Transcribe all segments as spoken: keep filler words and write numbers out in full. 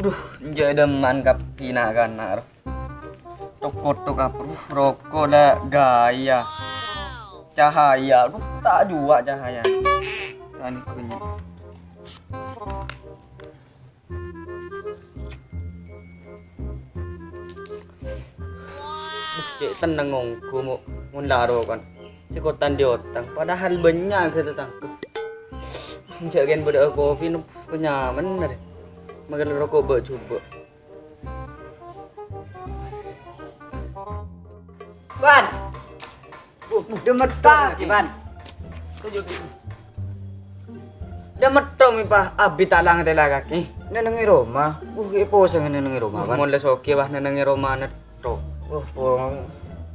Duh, enjâ' dâmma'an kabbhi na'-kana', roh. Tok-kotok apa, roh, roko' la gaya. Cahaya, duh, ta' jhuwâ' cahaya. Ani kunyi. Duh, cè' tenneng ongghu, Mo', mon la roko'an. Sè kota'an dhi otang, padahal bânnya' ghâ' tatangghâ. Jhâ' ghân bâdâ'â kopi, no, kenyaman arè. Maghâl roko' bâ'-jhubâ'. Wan. Dâ' metto, Wan. Dâ' metto, mè, Pa, abit ta' la ngatèla kakè. Nèngneng è roma. Uh, è posang nèngneng è roma, Wan. Mon la soghi, wah, nèngneng è roma netto. Wah, pong.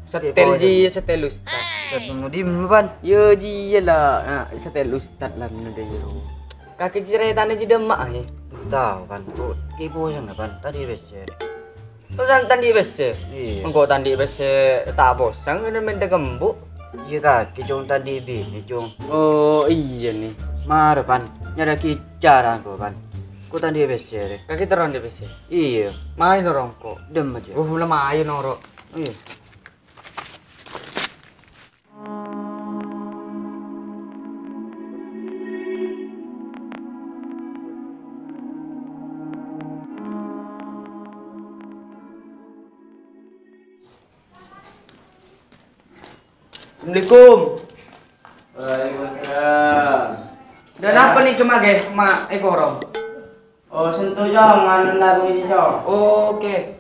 Setel ji, setel ustad. Ustad mau di mana, Wan? Yo, ji, la. Nah, setel ustad la, nèngneng è roma. Kakè ceritana ji dâ' emma', eh. Tao, Wan. Kok è posang, Wan? Tadâ' pèssè. Terros tadâ' pèssè? Iyâ. Engko' tadâ' pèssè ta' posang, kènè mènta kembu. Iyâ, kakè, Cong, tadâ' binè, Cong. Oh, iyâ, nè. Mara, Pan. Nyarè kèya ra engko', Pan. Engko' tadâ' pèssè, rè. Kakè terro tadâ' pèssè? Iyâ. Mayu noro' engko'. Dâ' emma' jâ. Oh, la mayu noro'. Iyâ. Assalamualaikum. Waalaikumsalam. Dâ' napa nè coma ghi, Ma', è korong? Oh, sènto, Cong, man labu ji, Cong. Oke.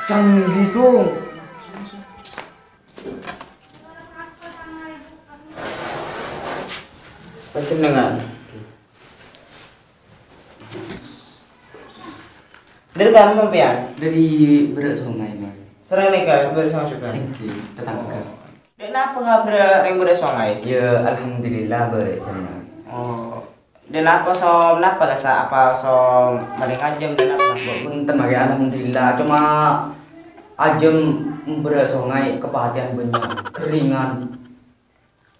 Canggih, Cong. Panjhennengngan. Dâri ka'emma sampèyan? Dâri Bârâ' Songay, Mas. Sareng nèka Bârâ' Songay jhughân? Èngghi, tatangghâ. Dâ' napa kabhârrâ rèng Bârâ' Songay? Ya, alhamdulillah, bârâs, Mas. Oh. Dâ' napa, Som? Napa kassa'? Apa Som malèng ajâm? Dâ' napa? Bhunten, Mas, ya, alhamdulillah. Coma ajâm Bârâ' Songay kapatèyan bânnya', ghâringan.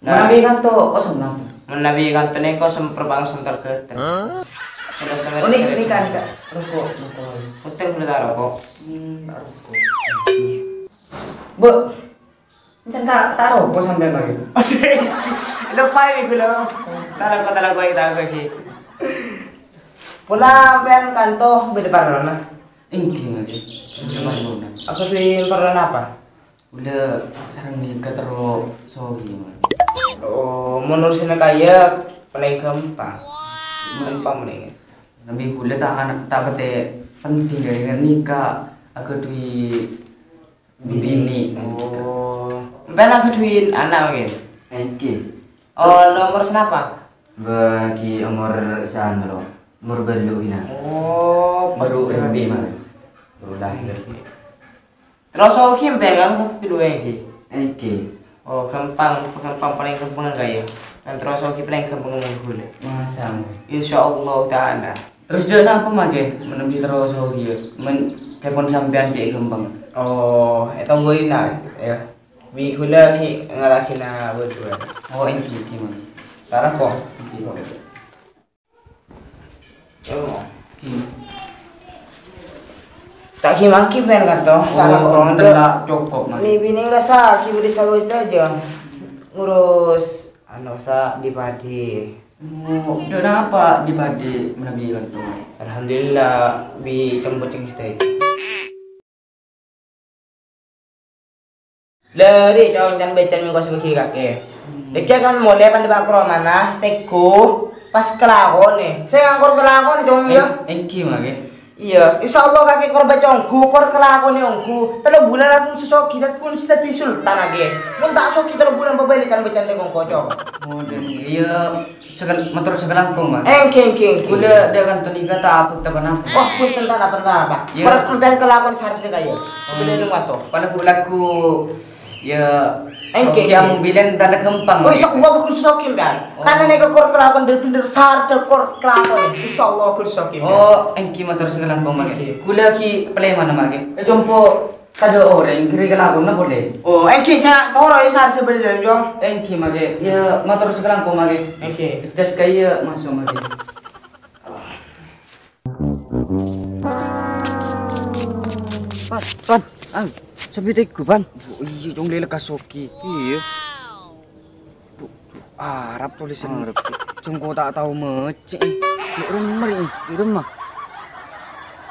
Nah. Manabi kanto, oh, senang. Manabi kanto nèko sem-, perbang sentel ghâtèl. Hah? Ada sama. Oh, ini, ini kan, Kak. Roko', roko'. Hotel boleh tak roko'? Hmm, tak roko'. Bu, ini kan tak, tak roko' sampai lagi. Oke. Lupa ini gue loh. Tak roko', tak roko', tak roko' lagi. Pula sampean kanto beda parlona? Èngghi, Mas. Beda parlona. Apa tuh parlona apa? Kaulâ sareng nèka terro soghi, Mas. Oh, mon urusanna kaya palèng ghâmpang. Ghâmpang palèng. Tapi kaulâ ta' ana-, ta' patè penting, ghâ-, ghâ-, nèka aghâdhuwi binè. Oh. Sampèyan aghâdhuwi ana' mungkin? Èngghi. Oh, nomor senapa? Bagi umur sanu, Umur bâllu', Ina. Oh, pas. Bâru' istirahat. Rèmbi', Mas. Bâru' lahir. Terros soghi sampèyan kan kedua iki? Èngghi. Oh, ghâmpang, ghâmpang, palèng ghâmpang kaya. Kan terros soghi palèng ghâmpang monggu lè. Masa, Mas? Insyaallah taala. Terros dâ' napa, Mas, ghi? Manabi terros soghi, ya. Men, telepon sampèyan cè' ghâmpang. Oh, ètongghuwi, nah, ya. Bi' kaulâ ghi' ngaraghina bâdhuwân. Oh, èngghi, èngghi, Mas. Tarèng, kok? Èngghi, kok. Ta' ghi' manggi, pen, kanto. Oh, ta' cokop, Mas. Ni binè la sa, ghi' budi sawi sadaja. Ngurus, anu, sa, di-padi. Oh, dâ' napa di-padi manabi kanto, Mas? Alhamdulillah, bi' cemboceng sadaja. Lari, Cong, can-bâcan mengko sè bâgi kakè. Hmm. Dhâggi' kan molè pandhi' bâkro mana, teggu, pas kalakonè. Sè nganggur kalakonè, Cong, ya. Èng-, èngghi, Mas, ghi. Iyâ, insyaallah kakè kor bâca ongghu, kor kalakonè ongghu. Tello bulân aku soghi, aku mesti dâddhi sultan, ghi. Mon ta' soghi tello bulân, pabâli can-bâcan rè mengko, Cong. Oh, dâddhi, iyâ. Sekel-, mator sakalangkong, Mas. Èngghi, èngghi, èngghi. Kaulâ dâ' kanto nèka ta' abhâkta ponapa. Oh, bhunten, ta' napa-napa. Iyâ. Mara sampèyan kalakonè sarè kaya. Hmm. Sebenarnya mato. Pala lagu, ya, èngghi, èngghi. Soghi ambilân tana ghâmpang. Oh, insyaallah bhâkal soghi, Mbak. Oh. Karena nèka kor kalakonè bener-bener sarè kor kalakonè. Insyaallah bhâkal soghi, Mbak. Oh, èngghi mator sakalangkong, Mas. Èngghi. Kaulâ ghi' palèmana, Mas, ghi? Eh, compo Tadâ' orèng, ghâri kalakonna polè. Oh, èngghi, sè toro' è sar sabellâ, Jong. Èngghi, Mas, ghi. Iyâ, mator sakalangkong, Mas, ghi. Èngghi. Tes kaya maso', Mas, ghi. Pan, Ang, sampè' tèggu, Pan. Bu, iyâ, Cong, lè lekkas Sogi. Iyâ. Bu, bu, Arab tulisan. Arab. Cong, ko' ta' tao maca. Lè' remma, lè' remma.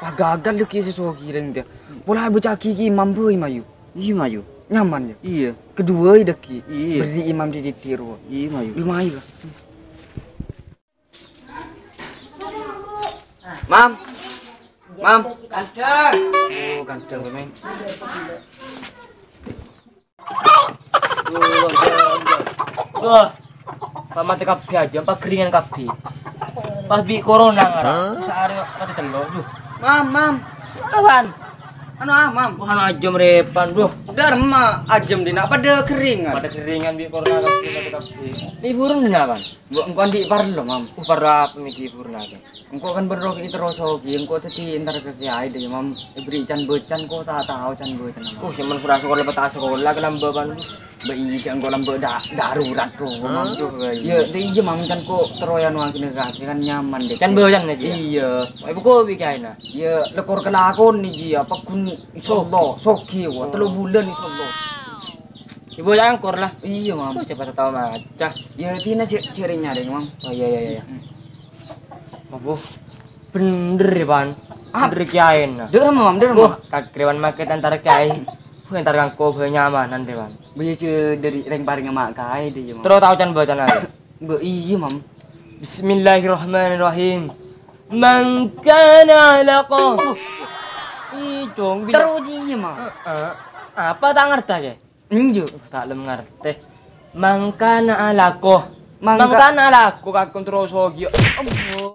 Pagagal lagi si Sogi rèng dia. Pola bâca'aghi ki imam bhâi mayu. Iyâ, mayu. Nyaman, yâ? Iyâ. Kedua, dâggi'. Iyâ. Berri' imam di titik rowa. Iyâ, mayu. Iyâ, mayu, Kak. Mam. Mam. Kandhâng. Oh, kandhâng, Mèng. Wah, pa' matè kabbhi ajâm, pagringan kabbhi. Pas bi' corona ngara, saarè matè tello', duh. Mam, Mam. Apan? Anu, ah, Mam. Wah, anu ajâm rèpan, duh. Dârma ajâm dinna' padâ ghâringan. Padâ ghâringan bi' corona kabbhi, matè kabbhi. Liburan dinna', Pan? Mbok engko' andi' parlo, Mam. Uh, parlo apa mè' liburan aja? Engko' kan bâdâ terro Sogi, engko' dhâddhi entar ka kèyaè dâ, Mam. Èberri' can-bâcan, ko' ta' tao can-bâcan, Mam. Uh, sè mon sura sakola, peta sakola, kalambâ, Pan. Bâ, iyâ, jhâ' engko' lambâ da-, darurat, duh, Mam, duh, bâ, iyâ. Yâ, dâ, iyâ, Mam, can ko' terro yâ anu aghâna kakè kan nyaman, dâ. Can-bâcan, yâ, Ji, yâ? Iyâ. Ayo, buko bi' kèyaèna. Yâ, lekor kalakon, Ji, apa ghun, insyaallah, Sogi, wah, tello bulân, insyaallah. Ibu cangkor lah. Iyâ, Mam. Oh, siapa tahu maca. Yâ, dina jhâ', jhâ' rèng-nyarèng, Mam. Oh, iyâ, iyâ, iyâ. Abu, bhender yâ, Pan. Ah. Bhender kèyaèna. Dâ' remma, Mam, dâ' remma. Wah, kakè rèpan makè entar kèyaè. Wah, entar ngangko bhâi nyamanan rèpan. Bâ, iyâ, jhâ' dâri rèng parèngnga ma' kèyaè dâ, yâ, Mam. Terro tao can-bâcan aja. Bâ, iyâ, Mam. Bismillahirrahmanirrahim. Man kana alaqah. Ih, dong, bila- Terro, iyâ, Mam. Heeh. Apa ta' ngartè, yâ? Enjâ'. Uh, ta' lem ngartè. Man kana alaqah. Man ka- Man kana alaqah, kakon terro Sogi. Allah.